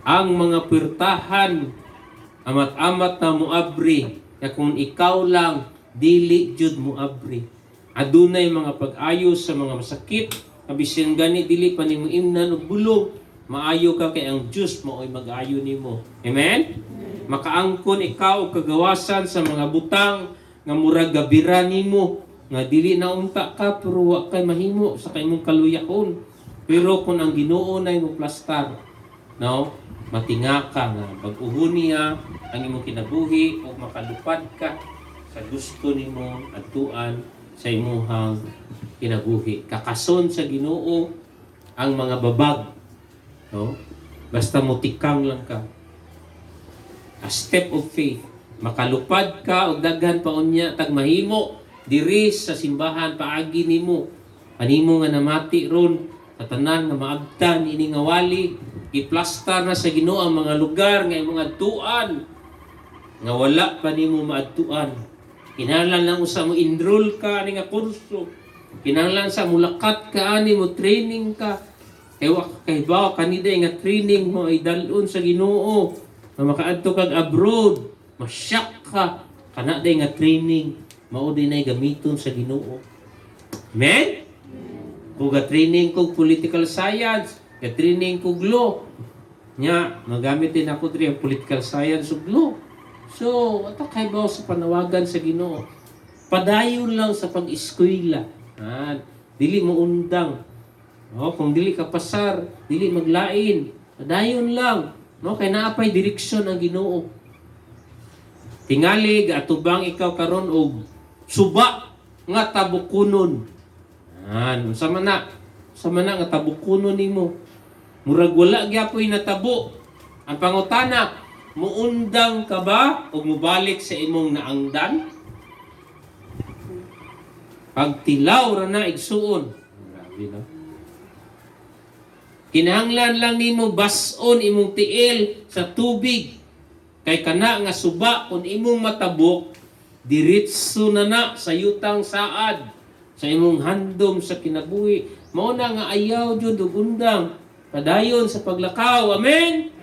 Ang mga puwertahan, amat-amat na muabri, kaya kung ikaw lang, dili jud muabri. Adunay mga pag-ayo sa mga masakit, kabisin gani dili pa nimo imnan og bulong, maayo ka kay ang Dios mao'y mag-ayo nimo. Amen? Makaangkon ikaw og kagawasan sa mga butang nga murag gabira nimo, nga dili na unta ka pero wa kay mahimo sa kay imong kaluyahon. Pero kung ang Ginoo na imong plastar, no, matinga ka nga bag-uhon niya ang imong kinabuhi o makalupad ka sa gusto nimo adtuan sa imuhang kinabuhi. Kakason sa Ginoo ang mga babag, no? Basta motikang lang ka. A step of faith. Makalupad ka og daghan pa unya tag mahimo diri sa simbahan paagi nimo. Animo nga namati ron sa tanan nga maabtan ini nga wali, giplastar na sa Ginoo ang mga lugar nga imong adtuan nga wala pa nimo maadtuan. Kinahanglan lang usa mo enroll ka ani nga kurso. Kinahanglan sa mulakat ka ani mo training ka. Kay wa ka kahibaw kanida nga training mo ay dalon sa Ginoo nga makaadto kag abroad, ma-shock ka kana day nga training mao din ay gamiton sa Ginoo. Amen? Kung ga training kog political science, ga training kog law. Nya, magamit din ako diri ang political science ug law. So, ata kay ba sa panawagan sa Ginoo. Padayon lang sa pag-eskwela. Ah, dili mo undang. No, kung dili ka pasar, dili maglain. Padayon lang. No, kay naa pay direksyon ang Ginoo. Tingali atubang ikaw karon og suba nga tabukunon. An, unsa man na? Unsa man na nga tabukunon nimo? Murag wala gyapoy natabo. Ang pangutana, muundang ka ba o mubalik sa imong naangdan? Pagtilaw ra na, igsuon. Grabe, no? Kinahanglan lang nimo bason imong tiil sa tubig. Kay kana nga suba, kung imong matabok, diretso na na sa yutang saad sa imong handom sa kinabuhi. Mao na nga ayaw jud og undang. Padayon sa paglakaw. Amen.